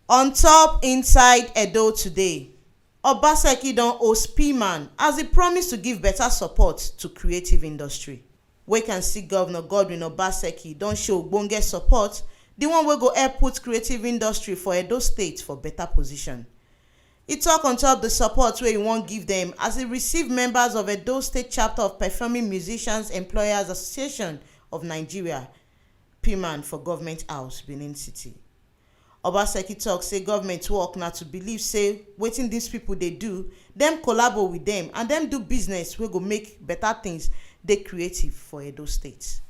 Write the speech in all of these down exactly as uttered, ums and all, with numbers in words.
On top inside Edo today, Obaseki don host P-man as e promise to give better support to creative industry. We can see Governor Godwin Obaseki don show ogbonge support, the one wey go help put creative industry for Edo State for better position. E talk on top the support wey e wan give them as e receive members of Edo State Chapter of Performing Musicians Employers Association of Nigeria, P-man, for Government House, Benin City. Obaseki talk say government work na to believe say wetin these people dey do, dem collabo with them and dem do business wey go make better things dey creative for Edo State.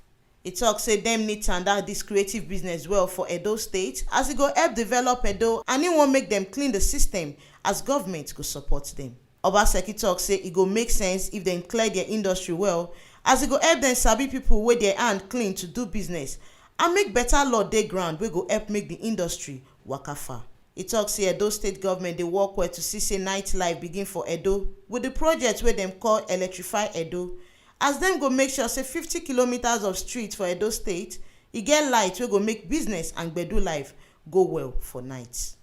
E talk say dem need tanda this creative business well for Edo State as e go help develop Edo and e wan make dem clean the system as government go support them. Obaseki talk say e go make sense if dem clear their industry well as e go help dem sabi people wey their hand clean to do business and make better law dey ground wey go help make the industry waka far. E talk say Edo State government dey work well to see say nightlife begin for Edo with the project wey dem call Electrify Edo, as dem go make sure say fifty kilometers of street for Edo State e get light wey go make business and gbedu life go well for night.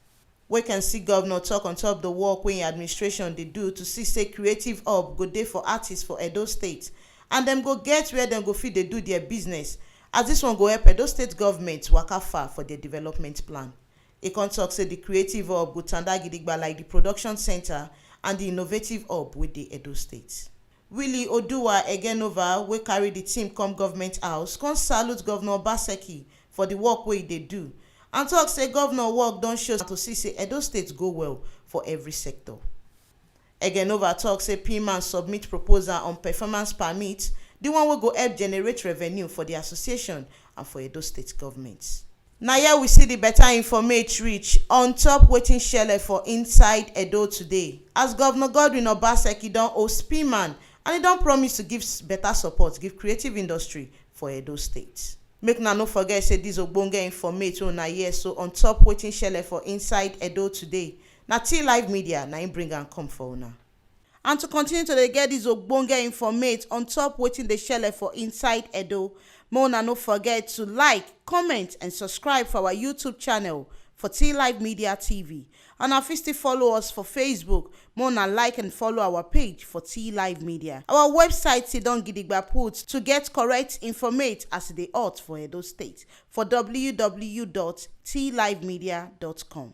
We can see governor talk on top the work wey im administration dey do to see say creative hub go dey for artists for Edo State and dem go get where dem go fit dey do their business, as this one go help Edo State government waka far for their development plan. E come talk say the creative hub go tanda gidigba like the production center and the innovative hub wey dey Edo State. Willie Oduwa Egenova, wey carry the team come government house, come salute Governor Obaseki for the work wey e dey do and talk say governor work don show to see say Edo State go well for every sector. Egenova talk say P-man submit proposal on performance permit, the one wey go help generate revenue for the association and for Edo State government. Na here we see the better informate reach on top wetin shele for inside Edo today, as Governor Godwin Obaseki don host P-man and e don promise to give s- better support give creative industry for Edo State. Make una no forget say this ogbonge informate wey una hear so on top wetin shele for inside Edo today, na T Live Media na im bring am come for una. And to continue to dey get this ogbonge informate on top wetin dey shele for inside Edo, make una no forget to like, comment and subscribe for our YouTube channel for T Live Media T V. And una fit still follow us for Facebook, make una like and follow our page for T Live Media. Our website still don gidigba put to get correct informate as e dey hot for Edo State for w w w dot t live media dot com.